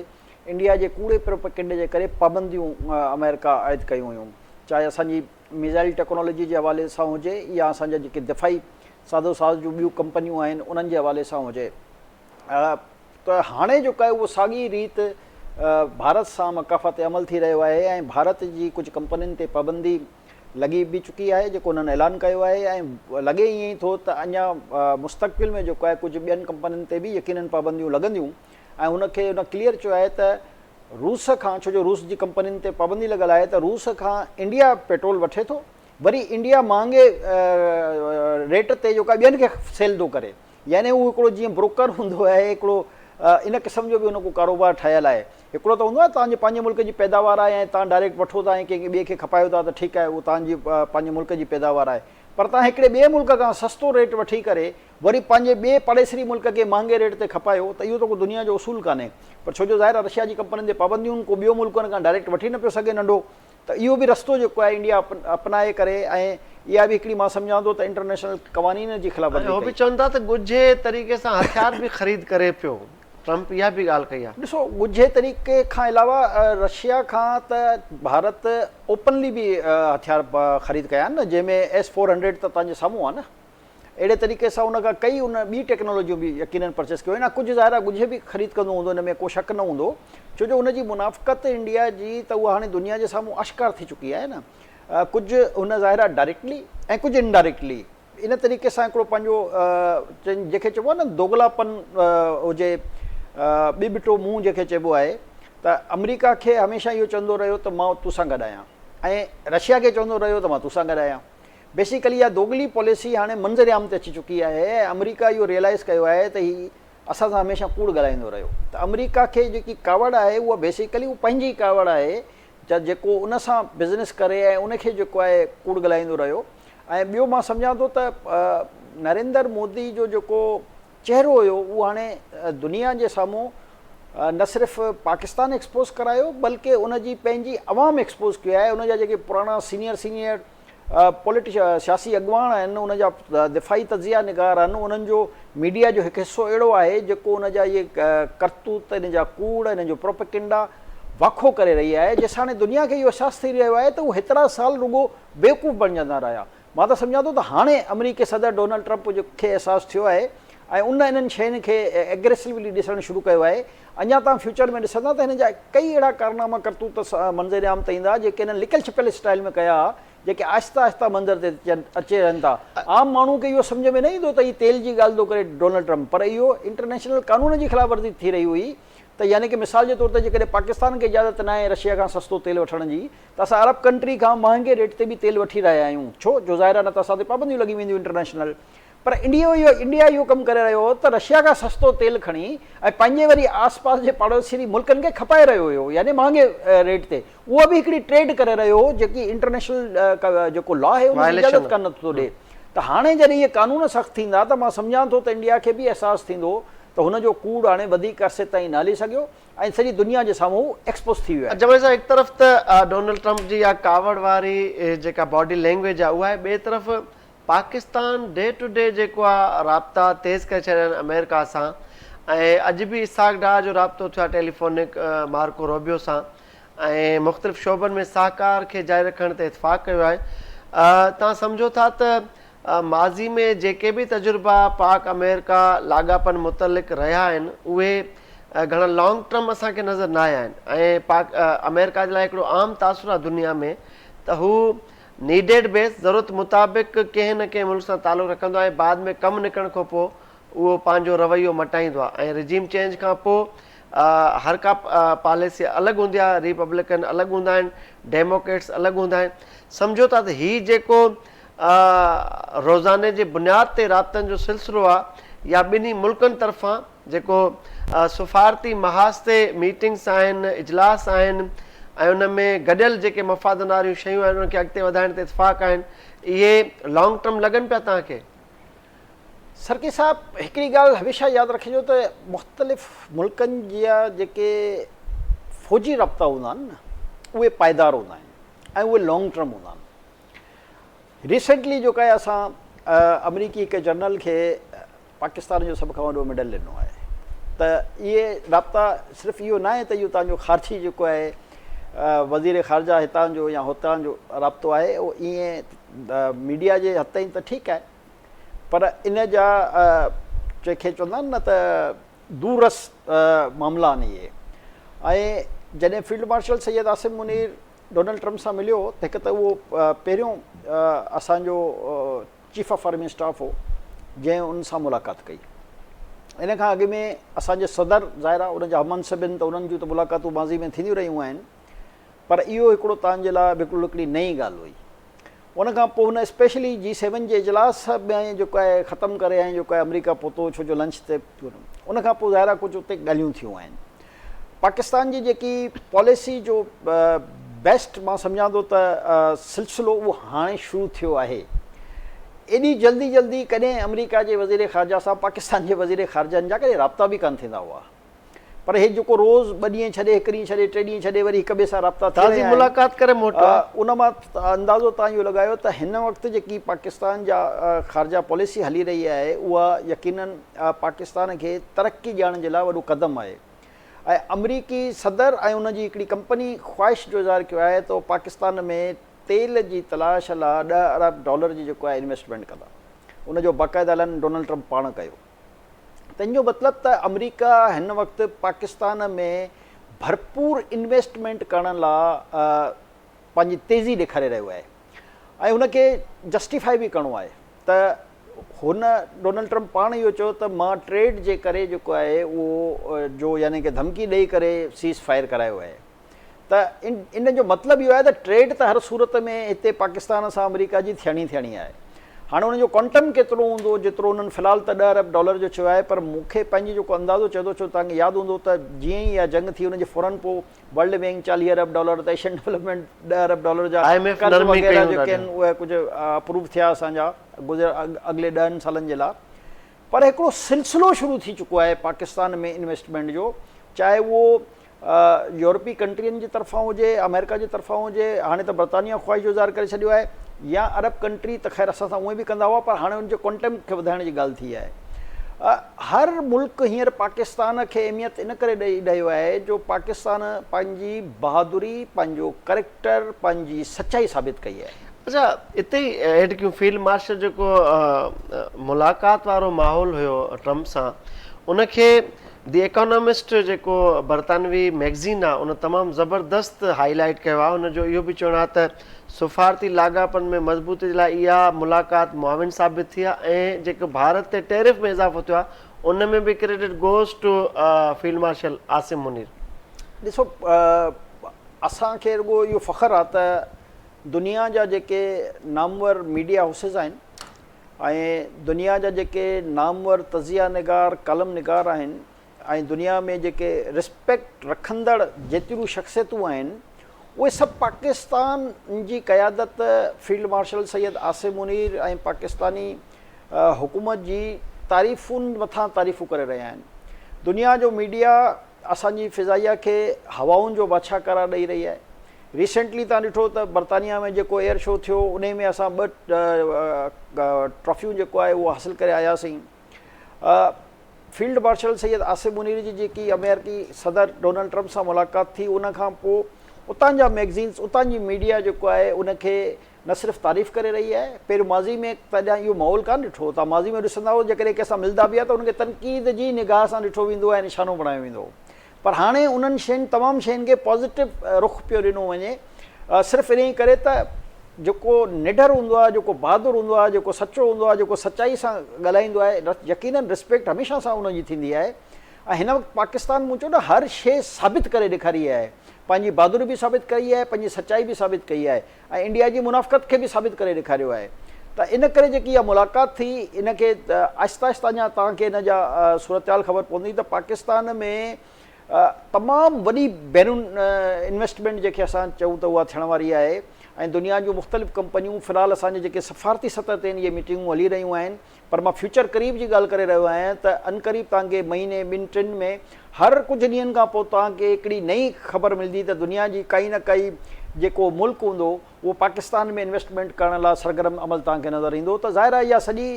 انڊيا جي ڪوڙي پروپيگنڊي جي ڪري پابنديون آمريڪا عائد ڪيون هيون چاهي اسان جي ميزائل ٽيڪنالاجي جي حوالي سان هجي يا اسان جا جيڪي دفاعي سازو ساز جون ٻيون ڪمپنيون آهن انهن جي حوالي سان هجي ته هاڻي جيڪو آهي اهو ساڳي ريت ڀارت سان مڪافات عمل ٿي رهيو آهي ۽ ڀارت جي ڪجهه ڪمپنين تي پابندي لڳي به چڪي آهي جيڪو انهن اعلان ڪيو آهي ۽ لڳي ائين ئي ٿو ته اڃا مستقبل ۾ جيڪو آهي ڪجهه ٻين ڪمپنين تي به يقينن پابنديون لڳنديون ۽ هن کي هن ڪليئر چيو آهي ته روس کان ڇو جو روس جي ڪمپنين تي پابندي لڳل آهي ته روس کان انڊيا پيٽرول وٺي ٿو وري انڊيا مهانگي ريٽ تي جيڪو آهي ٻين کي سيل ٿو ڪري يعني هو هڪڙو جيئن بروڪر هوندو آهي هڪڙو ان قسم جو به هن ڪو ڪاروبار ٺاهيل آهي. هڪڙو ته هوندو آهي توهان جي پنهنجي ملڪ جي پيداوار آهي ۽ توهان ڊائريڪٽ وٺو ٿا ۽ ڪنهن کي ٻئي کي کپايو ٿا ته ٺيڪ آهي اهو توهان جي پنهنجي ملڪ جي پيداوار آهي پر توهان هڪڙي ٻئي ملڪ کان سستو ريٽ وٺي ڪري وري پنهنجي ٻئي پاڙيسري ملڪ کي مهانگي ريٽ تي کپايو ته اهو ته ڪو دنيا جو اصول ڪانهي پر ڇو جو ظاهر آهي رشيا جي ڪمپنين تي پابنديون آهن ڪو ٻيو ملڪ ان کان ڊائريڪٽ وٺي نه پيو سگهي ننڍو ته اهو به رستو جيڪو آهي انڊيا اپنائي ڪري ۽ اها به هڪڙي مان سمجهان ٿو ته انٽرنيشنل قوانين جي خلاف ورزي ڪئي. هو به چون ٿا ته ڳجهي طريقي سان هٿيار به خريد ڪري پيو، ٽرمپ اها به ڳالهه ڪئي آهي. ڏسو ڳجهي طريقي کان علاوه رشيا کان ته ڀارت اوپنلي به هٿيار خريد ڪيا آهن نه جنهن ۾ ايس 400 ته توهان جي سامهون آهي نه. اهڙي طريقي سان ان کان ڪئي ان ٻي ٽيڪنالاجيون به يقينن پرچيز ڪيون آهن ۽ ڪجهه ظاهر آهي ڳجهي به خريد ڪندو هوندو ان ۾ ڪو شڪ نه هوندو ڇو جو ان جي منافقت انڊيا جي ته اها هاڻي دنيا جي سامهون آشڪار ٿي چڪي آهي نه ڪجهه هن ظاهر آهي ڊائريڪٽلي ۽ ڪجهه انڊائريڪٽلي ان طريقي سان هڪڙو پنهنجو جنهن کي چئبو آهي نه دوغلاپن هجي ٻي ٻٽو منهن جنهن کي چئبو آهي ته آمريڪا کي هميشه اهو چوندو رهيو ته مان تو سان گڏ آهيان ۽ رشيا کي چوندو رهيو ته مان تو سان گڏ آهيان بيسيڪلي اها دوغلي پاليسي هاڻي منظر عام تي اچي چڪي آهي ۽ آمريڪا اهو ريئلائيز ڪيو آهي ته هي اسان سان هميشه ڪوڙ ڳالهائيندو رهيو ته آمريڪا کي جيڪي ڪاوڙ آهي اها بيسيڪلي اها پنهنجي ڪاوڙ آهي ته جيڪو ان سان بزنس ڪري ۽ ان کي جيڪو آهي ڪوڙ ڳالهائيندو رهيو ۽ ٻيو مان سمجهان ٿو ته نريندر مودي جو جيڪو چهرو هيو اهو هاڻي دنيا جي سامهون نه صرف پاڪستان ايڪسپوز ڪرايو بلڪه ان جي پنهنجي عوام ايڪسپوز ڪيو آهي ان جا جيڪي پراڻا سينيئر سينيئر پوليٽيش سياسي اڳواڻ آهن ان جا دفاعي تجزيه نگار آهن انهن جو ميڊيا جو هڪ حصو اهڙو آهي جيڪو ان جا اهي ڪرتوت ان جا ڪوڙ ان جو پروپيگنڊا واکو ڪري رهي آهي جنهن سان هاڻي دنيا کي اهو احساس ٿي رهيو آهي ته هو هيترا سال رڳو بيوقوف بڻجندا رهيا مان ته سمجهان ٿو ته هاڻي آمريڪي صدر ڊونلڊ ٽرمپ کي احساس ٿيو آهي ۽ ان انهن شين کي ايگريسولي ڏسڻ شروع ڪيو آهي. اڃا توهان فيوچر ۾ ڏسندا ته هن جا ڪئي اهڙا ڪارناما ڪرتوت منظر عام تي ايندا جيڪي هنن لڪل ڇپيل اسٽائل ۾ ڪيا ها جيڪي آهستي آهستي منظر تي اچي رهن ٿا. عام ماڻهو کي اهو سمجهه ۾ نه ايندو ته هي تيل جي ڳالهه ٿو ڪري ڊونلڊ ٽرمپ پر اهو انٽرنيشنل قانون جي خلاف ورزي ٿي رهي هئي ته يعني ڪه مثال جي طور تي جيڪڏهن پاڪستان کي اجازت ناهي رشيا کان سستو تيل وٺڻ جي ته اسان عرب ڪنٽري کان مهانگي ريٽ تي به تيل وٺي رهيا آهيون ڇو جو ظاهر آهي نه ته اسان تي پابنديون لڳي وينديون انٽرنيشنل پر انڊيا اهو انڊيا اهو ڪم ڪري رهيو هو ته رشيا کان سستو تيل کڻي ۽ پنهنجي وري آس پاس جي پاڙوسري ملڪن کي کپائي رهيو هيو يعني مهانگي ريٽ تي اهو به هڪڙي ٽريڊ ڪري رهيو هو جيڪي انٽرنيشنل جيڪو لا آهي ان جي اجازت ڪانه ٿو ڏي ته هاڻي جڏهن اهي قانون سخت ٿيندا ته مان سمجهان ٿو ته انڊيا کي به احساس ٿيندو ته هن جو ڪوڙ هاڻي وڌيڪ عرصي تائين نه هلي سگهيو ۽ سڄي دنيا جي سامهون هو ايڪسپوز ٿي ويو آهي. جمالي صاحب هڪ طرف ته ڊونلڊ ٽرمپ جي اها ڪاوڙ واري جيڪا باڊي لينگويج آهي اها آهي ٻئي طرف پاڪستان ڊي ٽو ڊي جيڪو آهي رابطا تيز ڪري ڇڏيا آهن آمريڪا سان ۽ اڄ به اسحاق ڊار جو رابطو ٿيو آهي ٽيليفونڪ مارڪو روبيو سان ۽ مختلف شعبن ۾ سهڪار کي جاري رکڻ تي اتفاق ڪيو آهي توهان سمجهو ٿا ته ماضي ۾ جيڪي به تجربا پاڪ آمريڪا لاڳاپن متعلق رهيا آهن اهي گهڻا لانگ ٽرم اسان کي نظر نه آيا آهن ۽ پاڪ آمريڪا جي لاء هڪڙو عام تاثر آهي دنيا ۾ ته هو نيڊيڊ بيس ضرورت مطابق ڪنهن نه ڪنهن ملڪ سان تعلق رکندو آهي ۽ بعد ۾ ڪم نڪرڻ کان پوء اهو پنهنجو رويو مٽائيندو آهي ۽ رجيم چينج کان پوء هر ڪا پاليسي الڳ هوندي آهي ريپبلڪن الڳ هوندا آهن ڊيموڪريٽس الڳ هوندا آهن سمجهو ٿا ته هي جيڪو روزاني جي بنياد تي رابطن جو سلسلو آهي يا ٻنهي ملڪن طرفان جيڪو سفارتي محاذ تي ميٽنگس آهن اجلاس آهن ۽ ان ۾ گڏيل جيڪي مفادن واريون شيون آهن انهن کي اڳتي وڌائڻ تي اتفاق آهن اهي لانگ ٽرم لڳن پيا توهان کي؟ سرڪي صاحب هڪڙي ڳالهه هميشه ياد رکجو ته مختلف ملڪن جا جيڪي فوجي رابطا هوندا آهن نه اهي پائيدار هوندا آهن ۽ اهي لانگ ٽرم هوندا آهن ريسينٽلي جو ڪاهي اسان آمريڪي هڪ جنرل کي پاڪستان جو سڀ کان وڏو ميڊل ڏنو آهي ته اهي رابطا صرف اهو ناهي ته اهو توهان جو خارجي جيڪو آهي وزير خارجه هتان جو يا هتان جو رابطو آهي اهو ائين ميڊيا جي حد تائين ته ٺيڪ آهي پر ان جا جنهن کي چوندا آهن نه ته دور رس معاملا آهن اهي ۽ جڏهن field marshal Syed Asim Munir Donald Trump سان مليو ته هڪ ته اهو پهريون اسان جو چيف آف آرمي اسٽاف هو جنهن ان سان ملاقات ڪئي. ان کان اڳ ۾ اسان جي صدر ظاهر آهي ان جا هم منصب آهن ته انهن جون ته ملاقاتون ماضي ۾ ٿينديون رهيون آهن پر اهو هڪڙو تان جي لاء بلڪل هڪڙي نئين ڳالهه هئي. ان کان پوء هن اسپيشلي جي سيون جي اجلاس ۾ جيڪو آهي ختم ڪري ۽ جيڪو آهي آمريڪا پهتو ڇو جو لنچ تي ان کان پوء ظاهر آهي ڪجهه اتي ڳالهيون ٿيون آهن. پاڪستان جي جيڪي پاليسي جو بيسٽ مان سمجهان ٿو ته سلسلو اهو هاڻي شروع ٿيو آهي. ايڏي جلدي جلدي ڪڏهن آمريڪا جي وزير خارجه سان پاڪستان جي وزير خارجن جا ڪڏهن رابطا به ڪانه ٿيندا هئا پر هي جيڪو روز ٻه ڏينهن ڇڏي هڪ ڏينهن ڇڏي ٽي ڏينهن ڇڏي وري هڪ ٻئي سان رابطا ٿي تازي رهيا آهن ملاقات ڪري موٽيو آهي. ان مان اندازو تان اهو لڳايو ته هن وقت جيڪي پاڪستان جا خارجه پاليسي هلي رهي آهي اها يقينن پاڪستان کي ترقي ڏيارڻ جي لاء وڏو قدم آهي ۽ آمريڪي صدر ۽ ان جي هڪڙي ڪمپني خواهش جو اظهار ڪيو آهي ته هو پاڪستان ۾ تيل جي تلاش لاء ڏهه ارب ڊالر جي جيڪو آهي انويسٽمينٽ ڪندا ان جو باقاعده اعلان ڊونلڊ ٽرمپ پاڻ ڪيو تنهن جو مطلب ته آمريڪا هن وقت پاڪستان ۾ ڀرپور انويسٽمينٽ ڪرڻ لاء پنهنجي تيزي ڏيکاري رهيو آهي ۽ ان کي جسٽيفائي به ڪرڻو آهي ته هن ڊونلڊ ٽرمپ پاڻ اهو چيو ته مان ٽريڊ جي ڪري جيڪو آهي اهو جو يعني ڪه ڌمڪي ڏئي ڪري سيز فائر ڪرايو آهي ته ان جو مطلب اهو آهي ته ٽريڊ ته هر صورت ۾ هتي پاڪستان سان آمريڪا جي ٿيڻي ٿيڻي آهي هاڻي ان جو ڪوانٽم ڪيترو هوندو جيترو انهن في الحال ته ڏهه ارب ڊالر جو چيو آهي پر مون کي پنهنجي جيڪو اندازو چئي ٿو ڇو توهان کي ياد هوندو ته جيئن ئي اها جنگ ٿي ان جي فورن پوء ورلڊ بينڪ 40 ارب ڊالر ته ايشين ڊولپمينٽ 10 ارب ڊالر جا I M F قرض نرمي وغيره ڪيون جيڪي ڏاڍيون. آهن اهي ڪجهه اپروو ٿيا اسان جا گذريل اڳلي ڏهن سالن جي لاء پر هڪڙو سلسلو شروع ٿي چڪو آهي پاڪستان ۾ انويسٽمينٽ جو چاهي اهو يورپي ڪنٽرين جي طرفان هجي آمريڪا جي طرفان هجي هاڻي ته برطانيا خواهش جو اظهار ڪري ڇڏيو آهي يا عرب ڪنٽري ته خير اسان سان اونئن به ڪندا هئا پر هاڻي ان جي ڪوانٽم کي وڌائڻ جي ڳالهه ٿي آهي هر ملڪ هينئر پاڪستان کي اهميت ان ڪري ڏئي رهيو آهي جو پاڪستان پنهنجي بهادري، پنهنجو ڪريڪٽر، پنهنجي سچائي ثابت ڪئي آهي. اڇا اتي ئي ايڊ ڪيون فيلڊ مارشل جيڪو ملاقات وارو ماحول هيو ٽرمپ سان ان کي the economist جيڪو برطانوي ميگزين آهي ان تمام زبردست هائي لائيٽ ڪيو آهي ان جو اهو به چوڻ آهي ته سفارتي لاڳاپن ۾ مضبوطي جي لاء اها ملاقات معاون ثابت ٿي آهي ۽ جيڪو ڀارت تي ٽيرف ۾ اضافو ٿيو آهي ان ۾ به credit goes to field marshal Asim Munir. ڏسو اسان کي رڳو اهو فخر آهي ته دنيا جا جيڪي نامور ميڊيا هائوسز آهن ۽ دنيا جا جيڪي نامور تجزيه نگار ڪالم نگار آهن ۽ دنيا ۾ جيڪي رسپيڪٽ رکندڙ جيتريون شخصيتون آهن اهي سڀ پاڪستان جي قيادت فيلڊ مارشل سيد عاصم منير ۽ پاڪستاني حڪومت جي تعريفن مٿان تعريفون ڪري رهيا آهن. دنيا جو ميڊيا اسان جي فضائيه کي هوائن جو بادشاهه قرار ڏئي رهي آهي. ريسينٽلي توهان ڏٺو ته برطانيا ۾ جيڪو ايئر شو ٿيو انهي ۾ اسان ٻه ٽرافيون جيڪو آهي اهو حاصل ڪري آياسين. فيلڊ مارشل سيد عاصم منير جي جيڪي آمريڪي صدر ڊونلڊ ٽرمپ سان ملاقات ٿي ان کان پوء اتان جا ميگزينز اتان جي ميڊيا جيڪو آهي ان کي نه صرف تعريف ڪري رهي آهي پهريون ماضي ۾ تڏهن اهو ماحول ڪانه ڏٺو هو تان ماضي ۾ ڏسندا هو جيڪڏهن ڪنهن سان ملدا به هئا ته ان کي تنقيد جي نگاهه سان ڏٺو ويندو ۽ نشانو بڻايو ويندو هو پر هاڻي انهن شين تمام شين کي پازيٽو رخ پيو ڏنو وڃي صرف انهي ڪري ته جيڪو نڊر هوندو آهي جيڪو بهادر هوندو آهي جيڪو سچو هوندو آهي جيڪو سچائي سان ڳالهائيندو آهي يقينن ريسپيڪٽ هميشه سان ان جي ٿيندي آهي ۽ هن وقت پاڪستان مون چيو نه هر شي ثابت ڪري ڏيکاري آهي پنهنجي بهادري به ثابت ڪئي آهي پنهنجي سچائي به ثابت ڪئي آهي ۽ انڊيا جي منافقت کي به ثابت ڪري ڏيکاريو آهي ته ان ڪري جيڪي اها ملاقات ٿي ان کي آهستي آهستي اڃا توهان کي ان جا صورتحال خبر پوندي ته پاڪستان ۾ تمام وڏي بيرون انويسٽمينٽ جنهن کي اسان چئون ته اها ٿيڻ واري آهي ۽ دنيا جون مختلف ڪمپنيون في الحال اسان جي جيڪي سفارتي سطح تي اهي ميٽنگون هلي رهيون آهن پر مان فيوچر قريب جي ڳالهه ڪري رهيو آهيان ته عنقريب توهان کي مهيني ٻن ٽن ۾ هر ڪجهه ڏينهن کان پوء توهان کي هڪڙي نئين خبر ملندي ته دنيا جي ڪائي نه ڪائي جيڪو ملڪ هوندو اهو پاڪستان ۾ انويسٽمينٽ ڪرڻ لاء سرگرم عمل توهان کي نظر ايندو ته ظاهر آهي اها سڄي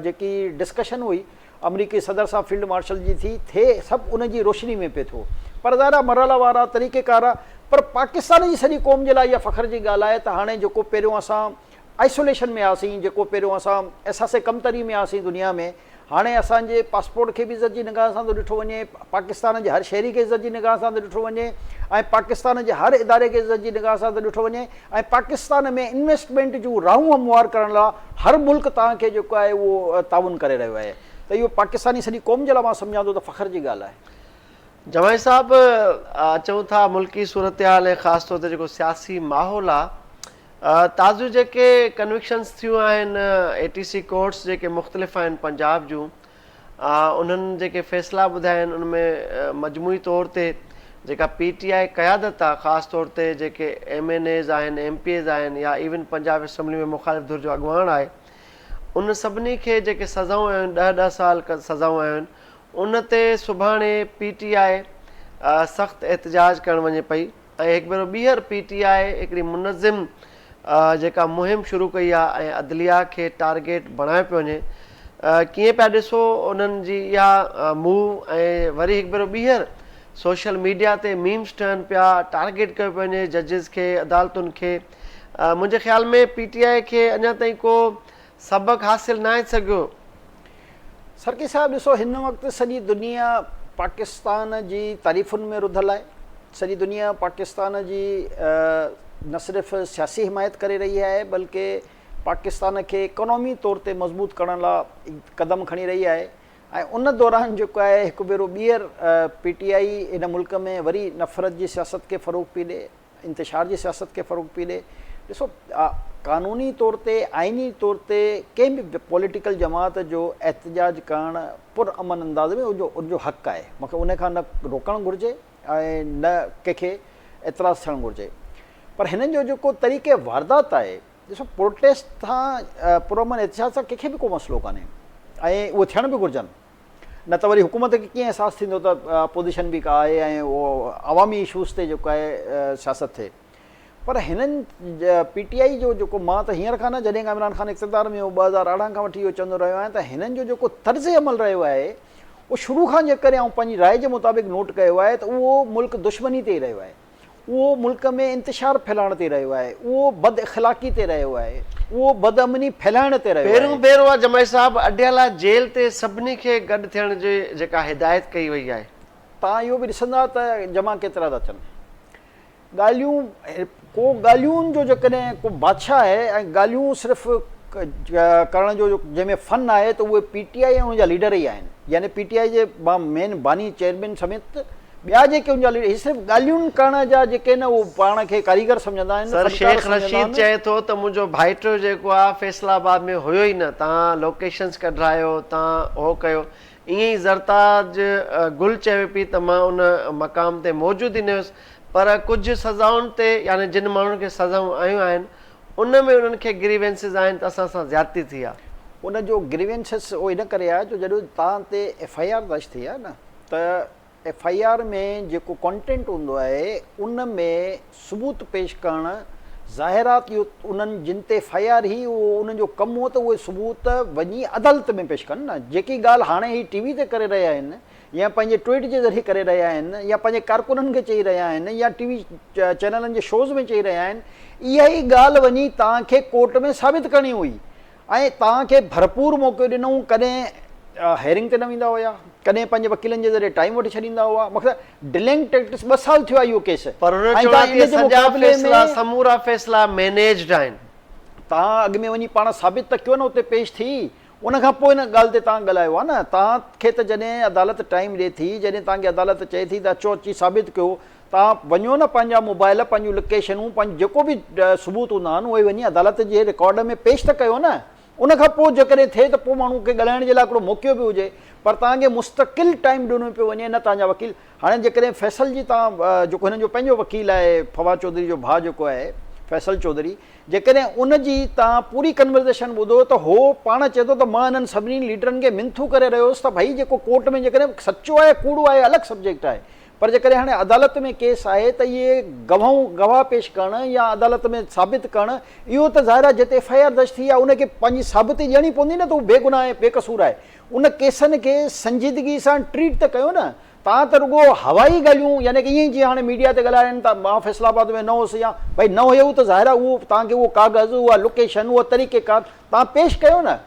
جيڪي ڊسڪشن هئي آمريڪي صدر سان فيلڊ مارشل جي ٿي ٿئي سڀ ان جي روشني ۾ پئي ٿو پر ظاهر آهي مرحلا وار آهي طريقي ڪار آهي پر پاڪستان جي سڄي قوم جي لاء اها فخر جي ڳالهه آهي ته هاڻي جيڪو پهريون اسان آئسوليشن ۾ هئاسين جيڪو پهريون اسان احساس ڪمتري ۾ هئاسين دنيا ۾ هاڻي اسان جي پاسپورٽ کي به عزت جي نگاهه سان ٿو ڏٺو وڃي، پاڪستان جي هر شهري کي عزت جي نگاهه سان ٿو ڏٺو وڃي ۽ پاڪستان جي هر اداري کي عزت جي نگاهه سان ٿو ڏٺو وڃي ۽ پاڪستان ۾ انويسٽمينٽ جون راهون هموار ڪرڻ لاء هر ملڪ توهان کي جيڪو آهي اهو تعاون ڪري رهيو آهي ته اهو پاڪستاني سڄي قوم جي لاء مان سمجهان ٿو ته فخر جي ڳالهه آهي. جماعي صاحب اچون ٿا ملڪي صورتحال ۽ خاص طور تي جيڪو سياسي ماحول آهي تازيون جيڪي ڪنوڪشنز ٿيون آهن اي ٽي سي ڪورٽس جيڪي مختلف آهن پنجاب جون انهن جيڪي فيصلا ٻڌايا آهن ان ۾ مجموعي طور تي جيڪا پي ٽي آء قيادت آهي خاص طور تي جيڪي ايم اين ايز آهن ايم پي ايز آهن يا ايون پنجاب اسيمبلي ۾ مخالف ڌر جو اڳواڻ آهي ان سڀني کي جيڪي سزائون آيون آهن ڏهه ڏهه سال سزائون آيون آهن ان تي سڀاڻي پي ٽي آء سخت احتجاج ڪرڻ وڃي پئي. ۽ هڪ ڀيرو ٻيهر پي ٽي آء هڪڙي منظم جيڪا مهم شروع ڪئي آهي ۽ عدليه کي ٽارگيٽ بڻايو پيو وڃي ڪيئن پيا ڏسو انهن جي اها موو ۽ وري هڪ ڀيرو ٻيهر سوشل ميڊيا تي ميمز ٺهن پيا ٽارگيٽ ڪيو پيو وڃي ججز کي عدالتن کي منهنجي خيال ۾ پي ٽي آء کي اڃا تائين ڪو سبق حاصل ناهي سگهيو. سرڪي صاحب ڏسو هن وقت سڄي دنيا پاڪستان جي تعريفن ۾ رڌل آهي سڄي دنيا پاڪستان جي نه صرف سياسي حمايت ڪري رهي آهي بلڪه پاڪستان کي اڪانومي طور تي مضبوط ڪرڻ لا قدم کڻي رهي آهي ۽ ان دوران جيڪو آهي هڪ ڀيرو ٻيهر پي ٽي آئي هن ملڪ ۾ وري نفرت جي سياست کي فروغ پي ڏي انتشار جي سياست کي فروغ پئي ڏي. ڏسو قانوني طور تي آئيني طور تي ڪنهن به پوليٽيڪل جماعت جو احتجاج ڪرڻ پر امن انداز ۾ ان جو حق آهي مون کي ان کان نه روڪڻ گهرجي ۽ نه ڪنهن کي اعتراض ٿيڻ گهرجي پر هنن جو جيڪو طريقي واردات آهي ڏسو پروٽيسٽ سان پر امن احتجاج سان ڪنهن کي به ڪو مسئلو ڪانهي ۽ اهو ٿيڻ به گهرجن نه ته وري حڪومت کي ڪيئن احساس ٿيندو ته اپوزيشن به ڪا آهي ۽ اهو عوامي اشوز تي جيڪو آهي سياست ٿئي پر هنن پي ٽي آئي جو جيڪو مان ته هينئر کان نه جڏهن کان عمران خان اقتدار ۾ هو 2018 کان وٺي اهو چوندو رهيو آهيان ته هنن جو جيڪو طرز عمل رهيو آهي اهو شروع کان جيڪڏهن آئون پنهنجي راء جي مطابق نوٽ ڪيو آهي ته اهو ملڪ دشمني تي ئي رهيو آهي اهو ملڪ ۾ انتشار ڦهلائڻ تي رهيو آهي، اهو بد اخلاقي تي رهيو آهي، اهو بد امني ڦهلائڻ تي رهيو آهي. پهريون ڀيرو آ جمعي صاحب اڊيالا جيل تي سڀني کي گڏ ٿيڻ جي جيڪا هدايت ڪئي وئي آهي. توهان اهو به ڏسندا ته جمع ڪيترا ٿا ٿين. ڳالهيون ڪو ڳالهين جو جيڪڏهن ڪو بادشاهه آهي ۽ ڳالهيون صرف ڪرڻ جو جنهن ۾ فن آهي ته اهي پي ٽي آء ۽ ان جا ليڊر ئي آهن يعني پي ٽي آء جي مان مين باني چيئرمين سميت ٻيا جيڪي ان جا ليڊر هي صرف ڳالهيون ڪرڻ جا جيڪي نه اهو پاڻ کي ڪاريگر سمجهندا آهن سر فنڪار شيخ سمجهندا رشيد آهن. چئي ٿو ته منهنجو ڀائٽيو جيڪو آ فيصل آباد ۾ هيو ئي نه تان لوڪيشنس ڪڍرايو تان هو ڪيو ائين ئي زرتاج گل چوي پئي ته مان ان مقام تي موجود ئي نه هيس پر ڪجهه سزائن تي يعني جن ماڻهن کي سزائون آيون آهن ان ۾ انهن کي گريوينسز آهن ته اسان سان زيادتي ٿي آ. ان جو گريوينسز اهو ان ڪري آهي جو جڏهن تان تي ايف I R درج ٿي آ نه ته ايف I R ۾ جيڪو ڪانٽينٽ هوندو آهي ان ۾ ثبوت پيش ڪرڻ ظاهر آ ته اهو انهن جن تي ايف I R هئي اهو انهن جو ڪم هو ته اهي ثبوت وڃي عدالت ۾ پيش ڪن نه جيڪي ڳالهه هاڻي هي ٽي وي تي ڪري رهيا آهن يا پنهنجي ٽوئيٽ جي ذريعي ڪري رهيا آهن يا پنهنجي ڪارڪنن کي چئي رهيا آهن يا ٽي وي چينلن جي شوز ۾ چئي رهيا آهن اها ئي ڳالهه وڃي توهان کي ڪورٽ ۾ ثابت ڪرڻي هئي ۽ توهان کي ڀرپور موقعو ڏنائون ڪڏهن هيئرنگ تي نه ويندا هيا ڪڏهن پنهنجي وڪيلن جي ذريعي ٽائيم وٺي ڇڏيندا هئا مقصد ڊلينگ ٽيڪٽس ٻه سال ٿيو آهي اهو ڪيس پر هن ۽ چيو توهان آهي ته ان جي سڄا مقابلي فيصلا ۾ سمورا فيصلا مينيجڊ آهن. توهان اڳ ۾ وڃي پاڻ ثابت ته ڪيو نه اتي پيش ٿي ان کان پوء ان ڳالهه تي توهان ڳالهايو ها نه توهان کي ته جڏهن عدالت ٽائيم ڏي ٿي جڏهن توهان کي عدالت چئي ٿي ته اچو اچي ثابت ڪيو توهان وڃو نه پنهنجا موبائل پنهنجون لوڪيشنون پنهنجو جيڪو به ثبوت هوندا آهن اهي وڃي عدالت جي رڪارڊ ۾ پيش ته ڪيو نه ان کان پوء جيڪڏهن ٿئي ته پوء ماڻهو کي ڳالهائڻ جي لاء هڪڙو موقعو به هجي پر توهان کي مستقل ٽائيم ڏنو پيو وڃي نه توهان جا وڪيل هاڻي جيڪڏهن فيصل جي توهان جيڪو هنن جو پنهنجو وڪيل آهي فواد چوڌري جو ڀاء جيڪو آهي فيصل چوڌري جيڪڏهن ان جي توهان پوري ڪنورزيشن ٻڌو ته هو پاڻ چئي ٿو ته مان انهن سڀني ليڊرن کي منٿون ڪري رهيو هوس ته ڀئي جيڪو ڪورٽ ۾ جيڪڏهن سچو آهي ڪوڙو آهي الڳ سبجيڪٽ آهي پر جيڪڏهن هاڻي عدالت ۾ ڪيس آهي ته اهي گواهون گواهه پيش ڪرڻ يا عدالت ۾ ثابت ڪرڻ اهو ته ظاهر آهي جتي ايف I R درج ٿي آهي ان کي پنهنجي ثابتي ڏيڻي پوندي نه ته هو بيگناهه ۽ بيقصور آهي ان ڪيسن کي سنجيدگي سان ٽريٽ ته ڪيو نه توهان ته رڳو هوائي ڳالهيون يعني ڪه ائين جيئن هاڻي ميڊيا تي ڳالهائي رهيا آهن ته مان فيصل آباد ۾ نه هوس يا ڀئي نه هيو ته ظاهر آهي اهو توهان کي اهو ڪاغذ اها لوڪيشن اهو طريقيڪار توهان پيش ڪيو نه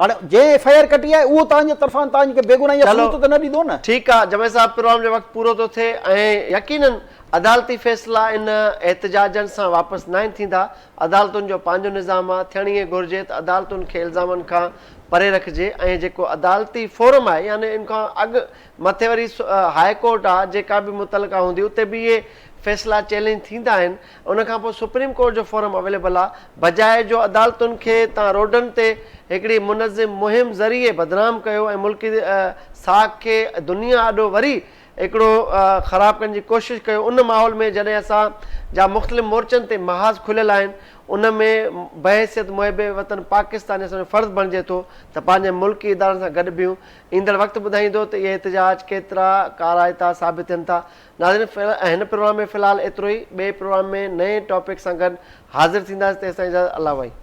هاڻي جنهن ايف I R ڪٽي آهي اهو توهان جي طرفان توهان کي بيگناهي جا چلو ثبوت ته نه ڏيندو نه. ٺيڪ آ جمعي صاحب پروگرام جو وقت پورو ٿو ٿئي ۽ يقينن عدالتي فيصلا ان احتجاجن سان واپس ناهن ٿيندا عدالتن جو پنهنجو نظام آ ٿيڻ ائين گهرجي ته عدالتن کي الزامن کان پري رکجي ۽ جيڪو عدالتي فورم آهي يعني ان کان اڳ مٿي وري هاء ڪورٽ آ جيڪا به متعلقه هوندي اتي به اهي فيصلا چئلينج ٿيندا آهن ان کان پوء سپريم ڪورٽ جو فورم اويليبل آ بجاء جو عدالتن کي تان روڊن تي هڪڙي منظم مهم ذريعي بدنام ڪيو ۽ ملڪي ساک کي دنيا آڏو وري هڪڙو خراب ڪرڻ جي ڪوشش ڪيو ان ماحول ۾ جڏهن اسان جا مختلف مورچن تي محاذ کليل آهن ان ۾ بحيثيت محب وطن پاڪستاني اسان جو فرض بڻجي ٿو ته پنهنجي ملڪي ادارن سان گڏ بيهون ايندڙ وقت ٻڌائيندو ته اهي احتجاج ڪيترا ڪارائتا ثابت ٿين ٿا. ناظرين هن پروگرام ۾ في الحال ايترو ئي ٻئي پروگرام ۾ نئين ٽاپڪ سان گڏ حاضر ٿينداسين تيستائين اجازت الله وحي.